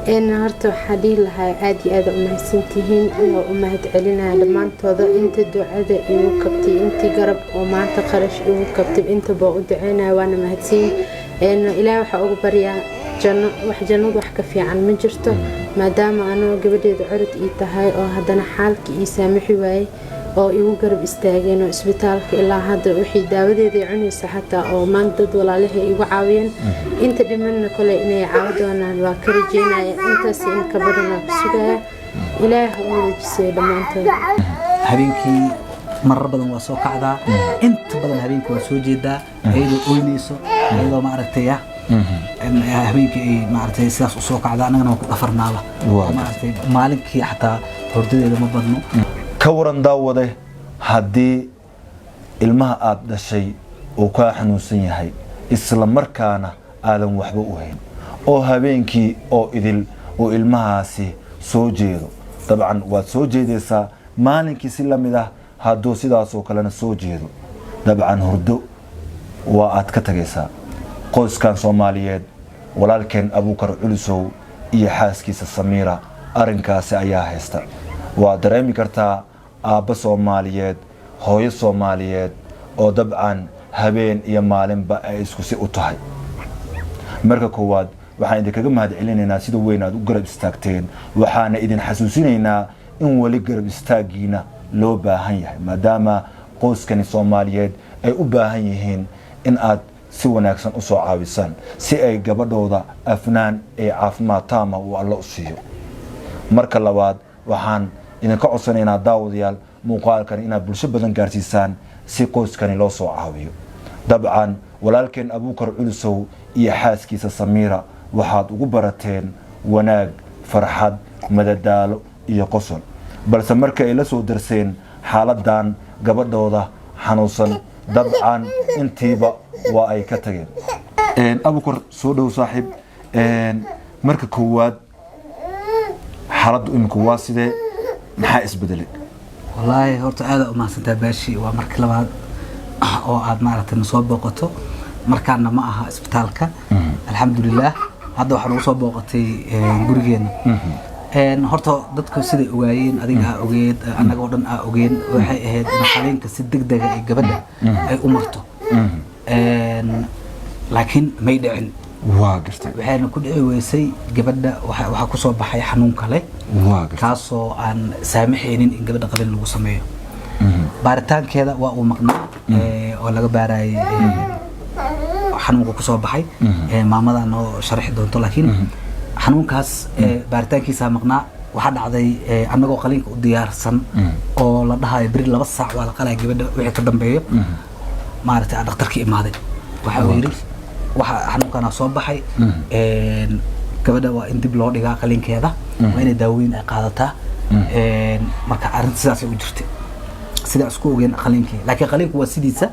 Horta waxaa dhihi lahaa, aad iyo aad u mahadsantihiin oo u mahad celinaya dhammaantooda, inta ducada igu kabtay, intii garab oo maanta qarash igu kabtay, intaba u duceynaya, waana mahadsanyihin. Ilaah waxaa ugu baryaa janno, wax jannadu wax ka fiican ma jirto, maadaama anoo gabadheeda curud ii tahay oo haddana xaalka ii saamixi waayey oo igu garab istaageen oo isbitaalka ilaa hadda wixii daawadeeda ay cunaysa xataa oo maanta dad walaalahay igu caawiyeen. Inta dhimanna kole inay caawi doonaan waa ka rajeynaya, intaas in ka badan waa ka sugaya. Ilaahay ha u wadajisayo dhammaantood. Habeenkii marar badan waa soo kacdaa, inta badan habeenkii waa soo jeedaa iyadoo oynayso, iyadoo maaragtay ah habeenkii ay maaragtay sidaas usoo kacdaa, annagana waa ku dhafarnaaba. Maaragtay maalinkii xataa hurdadeeda ma badno. Ka waran, daawade, haddii ilmaha aada dhashay uu kaa xanuunsan yahay, isla markaana aadan waxba u hayn, oo habeenkii oo idil uu ilmahaasi soo jeedo? Dabcan waad soo jeedaysaa. Maalinkii si la mid ah hadduu sidaasoo kalena soo jeedo, dabcan hurdo waa aad ka tagaysaa. Qoyskan Soomaaliyeed, walaalkeen Abuukar Culusow iyo xaaskiisa Samiira, arrinkaasi ayaa haysta. Waa dareemi kartaa aabbo Soomaaliyeed, hooyo Soomaaliyeed oo dabcan habeen iyo maalinba ay isku si u tahay. Marka koowaad waxaan idinkaga mahad celinaynaa sida weyn aad u garab istaagteen, waxaana idin xasuusinaynaa in weli garab istaaggiina loo baahan yahay, maadaama qoyskani Soomaaliyeed ay u baahan yihiin in aad si wanaagsan u soo caawisaan si ay gabadhooda Afnaan ee caafimaad taama uu Allo u siiyo. Marka labaad waxaan idinka codsanaynaa, daawadayaal, muuqaalkan inaad bulsho badan gaarsiisaan si qoyskani loo soo caawiyo. Dabcan walaalkeen Abuukar Culusow iyo xaaskiisa Samiira waxaad ugu barateen wanaag, farxad, madadaalo iyo qosol, balse marka ay la soo darseen xaaladan gabadhooda xanuunsan, dabcan intiiba waa ay ka tageen. Abuukar, soo dhow saaxiib. Marka koowaad, xaaladdu imika waa sidee? Maxaa isbedelay? Wallaahi horta aada umahadsantaa, Baashi. Waa markii labaad oo aad maaragtay nasoo booqato, markaana ma aha isbitaalka, alxamdulilaah. Hadda waxaa nagu soo booqatay gurigeena. Horta dadku siday ogaayeen, adiga aa ogeed, annaga oo dhan aa ogeen, waxay ahayd in qaliinka si degdega ay gabadha ay u marto, laakiin may dhicin. Waa gartay. Waxayna ku dhici weysay, gabadha waxaa kusoo baxay xanuun kale waa gartay kaasoo aan saamaxaynin in gabadha qalin lagu sameeyo. Baaritaankeeda waa uu maqnaa oo laga baarayay xanuunka kusoo baxay. Maamada noo sharaxi doonto, laakiin xanuunkaas baaritaankiisaa maqnaa. Waxaa dhacday annagoo qaliinka u diyaarsan oo la dhahayo beri 2 saac waa la qalaya gabadha wixii ka dambeeyo, maaragtay aan dhakhtarkii imaaday, waxa uu yidhi waxa xanuunkana soo baxay, gabadha waa in dib loo dhigaa qaliinkeeda, waa inay daawooyin ay qaadataa. Marka arrinta sidaasay u jirtay, sidaa isku ogeen qaliinkii, laakiin qaliinku waa sidiisa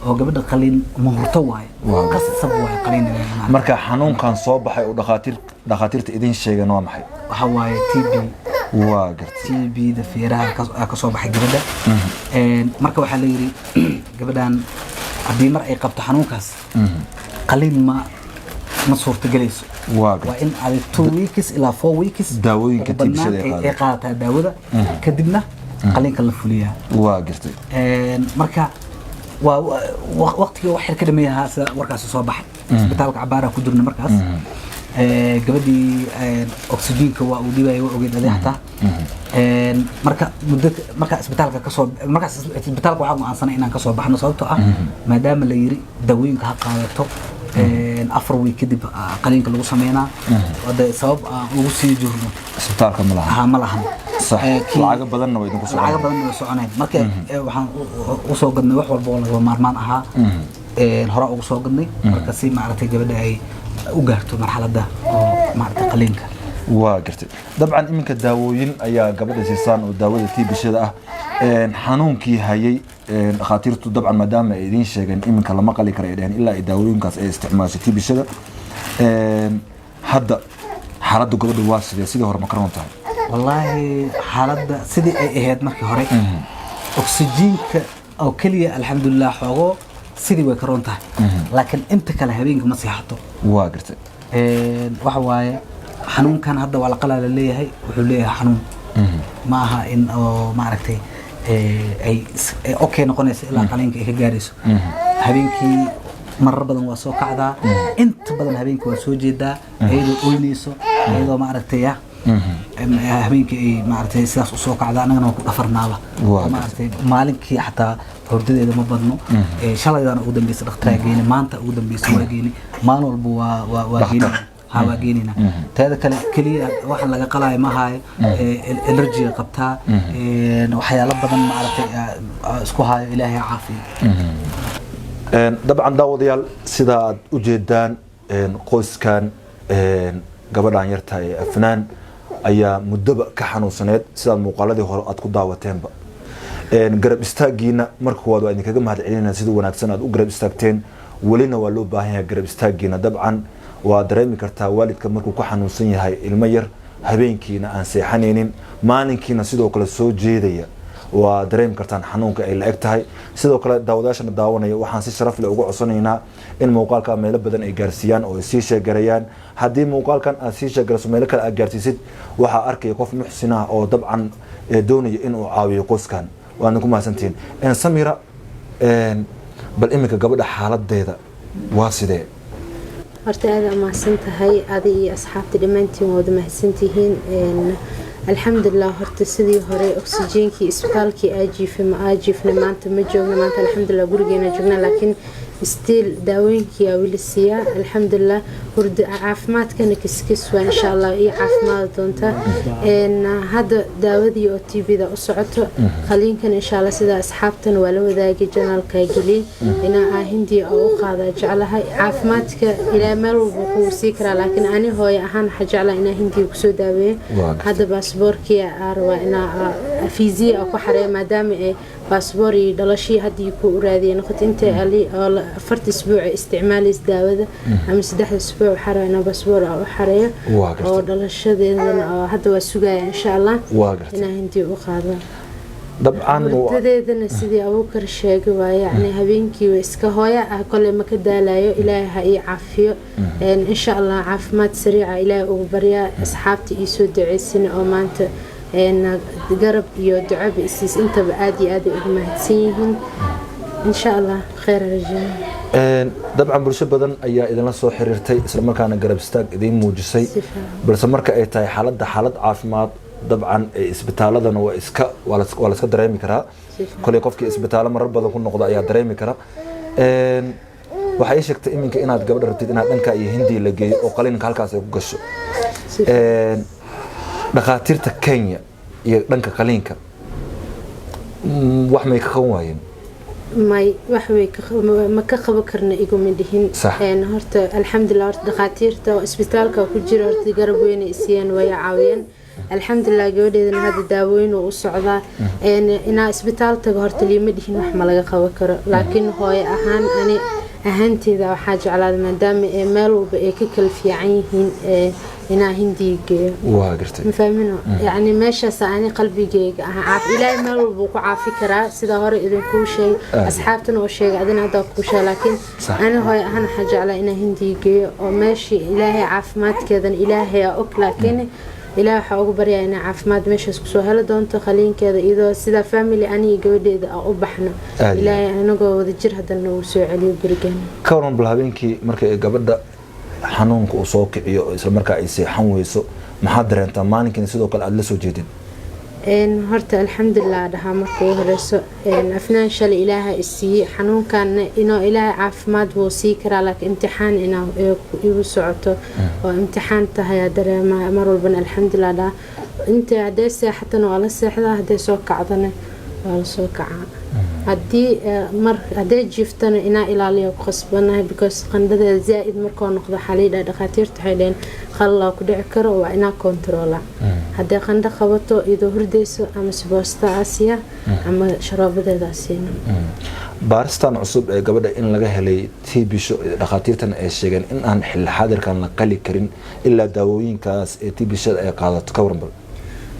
oo gabadha qaliin mahurto waaye, qasab waaye qaliin inay imaan. Marka xanuunkan soo baxay oo dhakhaatiirta idin sheegeen waa maxay? Waxa waaye TB. Waa gartay. TB da feeraha ka soo baxay gabadha. Marka waxaa la yidhi gabadhan haddii mar ay qabto xanuunkaas, qaliin ma suurtagelayso. Waa waa gartay. In aad 2 weeks ilaa 4 weeks Daawooyinka ugu badnaan TB-shada ay ay qaadataa daawada, kadibna qaliinka la fuliyaa. Waa gartay. Marka waa waqtigii wax yar ka dhameeyahaa sida warkaasi soo baxay, isbitaalka cabaara ku jirna. Markaas gabadhii oxygenka waa uu dhibayay, waa ogeyd adee xataa. Marka muddo marka isbitaalka kasoo, markaas isbitaalka waxaa go'aansanay inaan kasoo baxno, sababtoo ah maadaama la yiri daawooyinka ha qaadato, 4 week kadib qaliinka lagu sameynaa, hade sabab aan ugu sii jirno isbitaalka ma laha. Ha, ma lahan. Sax. Lacago badanna way idinku lacago soconayaan. Badanna way soconeen. Marka waxaan usoo gadnay wax walba oo lagama maarmaan ahaa. Hore ugu soo gadnay marka si maaragtay gabadha ay u gaarto marxaladda oo maaragtay qaliinka. Waa gartay. Dabcan iminka daawooyin ayaa gabadha siisaan oo daawada tiibishada ah. Xanuunkii hayay dhakhaatiirtu dabcan maadaama ay idiin sheegeen iminka lama qali kara ay dhaheen ilaa ay daawooyinkaas ay isticmaasho tiibishada. Hadda xaaladda gabadha waa sidee? Sidii hore ma ka roon tahay? Wallaahi xaaladda sidii ay ahayd markii hore, oksijiinka oo keliya alxamdulilah xoogo sidii way ka roon tahay, laakiin inta kale habeenka ma seexato. Waa gartay. Waxa waaye Xanuunkan hadda waa la qalaa la leeyahay, wuxuu leeyahay xanuun ma aha in oo maaragtay ay okay noqonayso ilaa qaliinka ay ka gaarayso. Habeenkii marar badan waa soo kacdaa, inta badan habeenkii waa soo jeedaa iyadoo oynayso, iyadoo maaragtay ya habeenkii ay maaragtay sidaas usoo kacdaa, annagana waa ku dhafarnaaba. Maaragtay maalinkii xataa hurdadeeda ma badno. Shalaydaana ugu dambeysa dhakhtaraa geyne, maanta ugu dambeysa waa geyne, maalin walba waa geyne, ha waa geynayna. Teeda kale keliya waxaan laga qalaayo ma haayo, allergy qabtaa, waxyaalo badan maaragtay isku haayo. Ilaahay caafiyo. Dabcan daawadayaal, sida aad u jeedaan qoyskan gabadhan yarta ee Afnaan ayaa muddoba ka xanuunsaneed, sidaad muuqaaladii hore aad ku daawateenba. Garab istaagiina marka koowaad waa idinkaga mahad celinayna sida wanaagsan aad u garab istaagteen, welina waa loo baahan yahay garab istaagiina. Dabcan waa dareemi kartaa waalidka markuu ku xanuunsan yahay ilmo yar, habeenkiina aan seexanaynin, maalinkiina sidoo kale soo jeedaya, waa dareemi kartaan xanuunka ay la eg tahay. Sidoo kale daawadayaashana daawanaya waxaan si sharaf leh uga codsanaynaa in muuqaalka meelo badan ay gaarsiiyaan oo ay sii sheegarayaan. Haddii muuqaalkan aad sii sheegarayso, meelo kale aad gaarsiisid, waxaa arkaya qof muxsin ah oo dabcan doonaya inuu caawiyo qoyskan. Waadna ku mahadsantihiin. Samira, bal iminka gabadha xaaladeeda waa sidee? Horta aada umahadsan tahay adi iyo asxaabta, dhammaantiin waad mahadsantihiin. Alxamdulilah, horta sidii hore oksijiinkii isbitaalkii aa jiifay ma aa jiifna, maanta ma joogno. Maanta alxamdulilah gurigeena joognaa, laakiin still daawooyinkii aa weli siiyaa. Alxamdulilah, hurda caafimaadkana kiskis waa, insha Allah iyo caafimaad doonta. Hadda daawadii oo TB-da u socoto, qaliinkan insha Allah sida asxaabtan waa la wadaagay, channel-ka geliyey inaa aa Hindiya oo u qaadaa jeclahay. Caafimaadka ilaa meel walba kuu sii karaa, laakiin ani hooyo ahaan waxaa jeclaa inaa Hindiya kusoo daaweeyo. Hadda baasboorkii aa rabaa inaa fiisiya aa ku xareeyo, maadaama ay baasboor iyo dhalashii haddii ku raadiyay noqoto inta 4-ta isbuuc ay isticmaalaysa daawada ama 3-da isbuuc, waxaa rabaa inaa baasboor aa u xareeyo oo dhalashadeedana oo hadda waa sugaya insha Allah inaa Hindiya u qaado. Dabcan. Hurdadeedana sidii Abuukar sheegay waa, yacni habeenkii waa iska hooyo ah, kole ma ka daalayo. Ilaahay ha ii caafiyo insha Allah, caafimaad sariica ilaahay ugu baryaa. Asxaabta ii soo duceysana oo maanta garab iyo ducaba isiis, intaba aad iyo aad ay ugu mahadsan yihiin. Insha Allah kheyr rajaa. Dabcan bulsho badan ayaa idinla soo xiriirtay, islamarkaana garab istaag idiin muujisay, balse marka ay tahay xaaladda xaalad caafimaad, dabcan isbitaaladana waa iska waa la iska dareemi karaa. Koley qofkii isbitaalo marar badan ku noqda ayaa dareemi kara. Waxay ii sheegtay iminka inaad gabadha rabtid inaad dhanka iyo Hindiya la geeyo oo qaliinka halkaas ay ku gasho. Dhakhaatiirta Kenya iyo dhanka qaliinka wax may ka qaban waayeen? May, wax way ma ka qaban karna iguma dhihin. Horta alxamdulilah, horta dhakhaatiirta oo isbitaalka ku jira horta garab weyn ay siiyeen, way caawiyeen alxamdulilah. Gabadheedana hadda daawooyin uu u socdaa. Inaa isbitaal tago horta liima dhihin wax ma laga qaban karo, laakiin hooyo ahaan ani ahaanteeda waxaa jeclaaday, maadaama ee meel walba ay ka kala fiican yihiin, inaa Hindiya geeyo. Waa gartay. Ma fahmino, yacni meeshaas ani qalbigeyga ah caaf Ilaahay meel walba wuu ku caafi karaa, sida hore idinkuu sheegay, asxaabtana oo sheegay, adina haddaa kuu sheegay, laakiin ani hooyo ahaan waxaa jeclaa inaa Hindiya geeyo oo meeshii Ilaahay caafimaadkeedana Ilaahay aa og, laakiin Ilaah waxaa ugu baryaa inay caafimaad meeshaas kusoo heli doonto qaliinkeeda, iyadoo sidaa family aniga gabadheeda aan u baxno. Ilaahay anagoo wada jir haddana nagu soo celiyo gurigeena. Ka waran bal habeenkii marka ay gabadha xanuunka uu soo kiciyo oo isla markaa ay seexan weyso, maxaad dareentaa maalinkiina sidoo kale aada la soo jeedin? Horta alxamdulilah dhahaa marka ugu horeyso. Afnaan shalay Ilaaha isiiyey, xanuunkanna inuu Ilaahay caafimaad wuu sii karaa, laakiin imtixaan inaa igu socoto oo imtixaan tahay aa dareemaa. Mar walbana alxamdulilah dhahaa. Inta hadday seexatana waa la seexdaa, hadday soo kacdana waa la soo kacaa. Haddii mar hadday jiiftana inaa ilaaliya ku qasbanahay, because qandhadeeda zaa-id markoo noqdo waxaa la yidhaha, dhakhaatiirta waxay dhaheen qalala ku dhici karo, waa inaa control-a. Hadday qandho qabato iyadoo hurdayso, ama siboosta asiya ama sharoobadeeda asiina. Baaristan cusub ee gabadha in laga helay tiibisho, dhakhaatiirtan ay sheegeen in aan xilli xaadirkan la qali karin ilaa daawooyinkaas ee tiibishada ay qaadato, ka waran bal?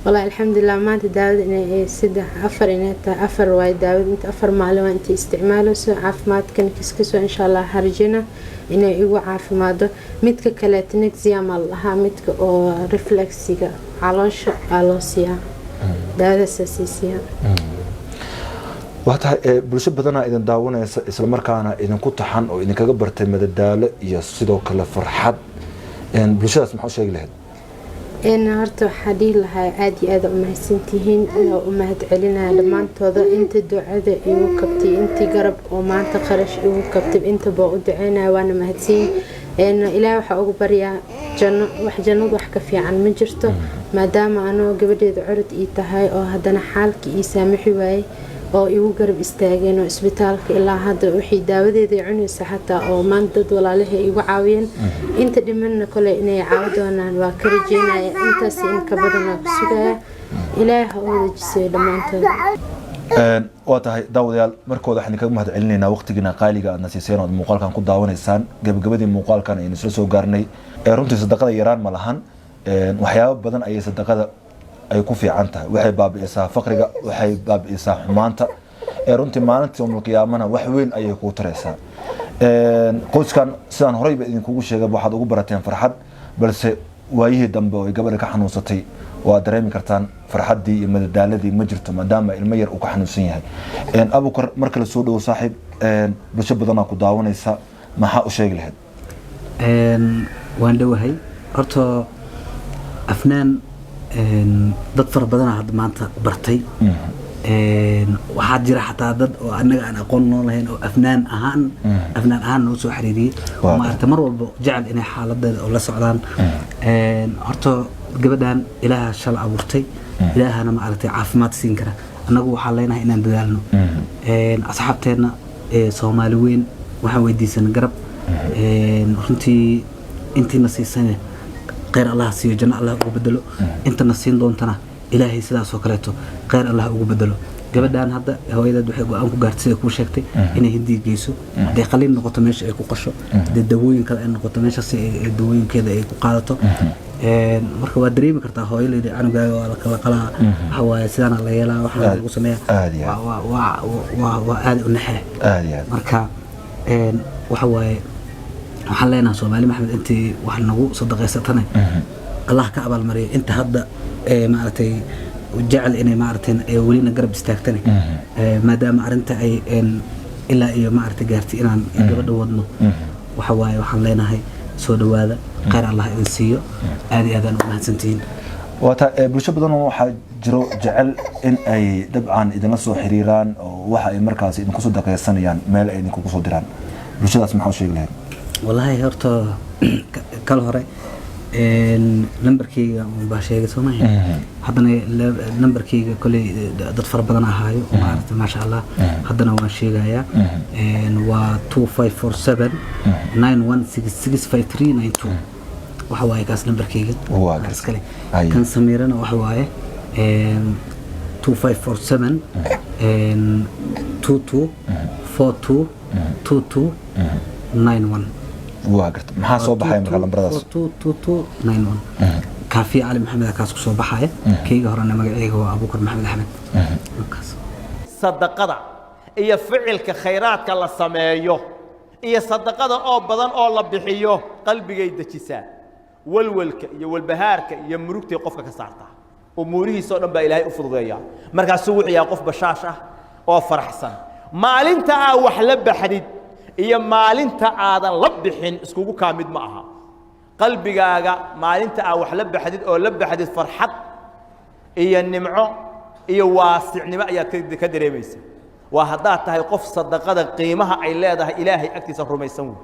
Wallahi alxamdulilah, maanta daawada inay saddex afar inay tahay, afar waaye daawada, inta 4 maalin waa intay isticmaalayso. Caafimaadkan kiskiso insha Allah harjina. Inay igu caafimaado. Midka kaleeta Nexium aa la dhahaa, midka oo refluxiga caloosha aa loo siiyaa, daawadaasaa siisiyaa. Waa tahay. Bulsho badanaa idin daawanaysa, islamarkaana idinku taxan oo idinkaga bartay madadaalo iyo sidoo kale farxad. Bulshadaas maxaa u sheegi lahayd? Horta waxaa dhihi lahaa aada iyo aada umahadsantihiin. Waa u mahad celinaya dhammaantooda, inta ducada igu kabtay, intii garab oo maanta qarash igu kabtay, intaba u duceynaya, waana mahadsanyihin. Ilaah waxaa ugu baryaa janno, wax jannadu wax ka fiican ma jirto, maadaama anoo gabadheeda curud ii tahay oo haddana xaalkii ii saamixi waayey oo igu garab istaageen oo isbitaalka ilaa hadda wixii daawadeeda ay cunaysa xataa oo maanta dad walaalahay igu caawiyeen. Inta dhimanna kole inay caawi doonaan waa ka rajeynaya. Intaas in ka badan waa ku sugaya. Ilaahay ha u wada jiseeyo dhammaantood. Waa tahay daawadayaal, markooda waxaan idinkaga mahad celinaynaa waqtigiina qaaliga aadna siiseen oo aad muuqaalkan ku daawanaysaan. Gabagabadii muuqaalkan aynu isla soo gaarnay. Runtii sadaqada yaraan ma lahan. Waxyaabo badan ayay sadaqada ay ku fiican tahay. Waxay baabi'isaa faqriga, waxay baabi'isaa xumaanta. Runtii maalinta yawmulqiyaamana wax weyn ayay kuu taraysaa. Qoyskan sidaan horeyba idinkugu sheegay waxaad ugu barateen farxad, balse waayihii dambe oo ay gabadha ka xanuunsatay waa dareemi kartaan, farxaddii iyo madadaaladii ma jirto, maadaama ilmo yar uu ka xanuunsan yahay. Abukar, marka la soo dhowo saaxiib, bulsho badanaa ku daawanaysa, maxaa u sheegi lahayd? Waan dhowahay. Horta Afnaan dad fara badanaa hadda maanta bartay. Waxaa jira xataa dad oo annaga aan aqoon noo lahayn oo Afnaan ahaan noo soo xiriiriyey oo maaragtay mar walba jecel inay xaaladeeda oo la socdaan. Horta gabadhan Ilaaha shala abuurtay, Ilaahana maaragtay caafimaad siin kara. Annagu waxaan leenahay inaan dadaalno. Asxaabteenna Soomaali weyn waxaan weydiisan garab. Runtii intiina siisane kheyr Allah siiyo, janno Allah ugu bedelo. Intana siin doontana Ilaahay sidaasoo kaleeto kheyr Allah ugu bedelo. Gabadhan hadda hooyadeed waxay go-aan ku gaartay, sida kuu sheegtay, inay Hindiya geyso. Hadday qaliin noqoto meesha ay ku qasho, hadday dawooyin kale ay noqoto meeshaas dawooyinkeeda ay ku qaadato. Marka waa dareemi kartaa hooyo layidhi canugaaga waa la kala qalaa, waxa waaye sidaana la yeelaa, waxaana lagu sameeyaa. Aad iyo aad. Waa aad u naxee. Aad iyo aad. Marka waxa waaye waxaan leenahay Soomaali Maxamed intii wax nagu sadaqaysatana Allah ka abaalmariyo. Inta hadda maaragtay jecel inay maaragtay welina garab istaagtane, maadaama arrinta ay ilaa iyo maaragtay gaartay inaan gabadha wadno, waxa waaye waxaan leenahay soo dhawaada, khayr Allah idin siiyo, aad iyo aad aan u mahadsantihiin. Waata bulsho badan oo waxaa jiro jecel in ay dabcan idinla soo xiriiraan oo waxa ay markaas idinku soo daqaysanayaan meel ay idinkugu soo diraan. Bulshadaas maxaa u sheegi lahayd? Wallaahi horta kal hore nambarkeyga baa sheegay, soo maha? Haddana nambarkeyga koley dad fara badan ahaayo maaragtay, maasha Allah. Haddana waan sheegayaa. Waa 254791665392. Waxa waaye kaas nambarkeyga. Waa gartay. Iskale. Haye. Kan Samiirana waxa waaye 2547 22422291. Waa gartay. Maxaa soo baxaya marka lambaradaas? 222291. Kaafiye Cali Maxamed kaas ku soo baxaya. Keyga horena magaceyga waa Abuukar Maxamed Axmed. Markaas. Sadaqada iyo ficilka khayraadka la sameeyo iyo sadaqada oo badan oo la bixiyo qalbigay dejisaa, walwalka iyo walbahaarka iyo murugtay qofka ka saartaa, umuurihiisa oo dhan baa Ilaahay u fududeeyaa. Markaasuu wuxuu yahay qof bashaash ah oo faraxsan. Maalinta aa wax la baxdid iyo maalinta aadan la bixin iskugu kaa mid ma aha qalbigaaga. Maalinta aa wax la baxdid oo la baxdid farxad iyo nimco iyo waasicnimo ayaad ka dareemaysa. Waa haddaad tahay qof sadaqada qiimaha ay leedahay Ilaahay agtiisa rumaysan wey.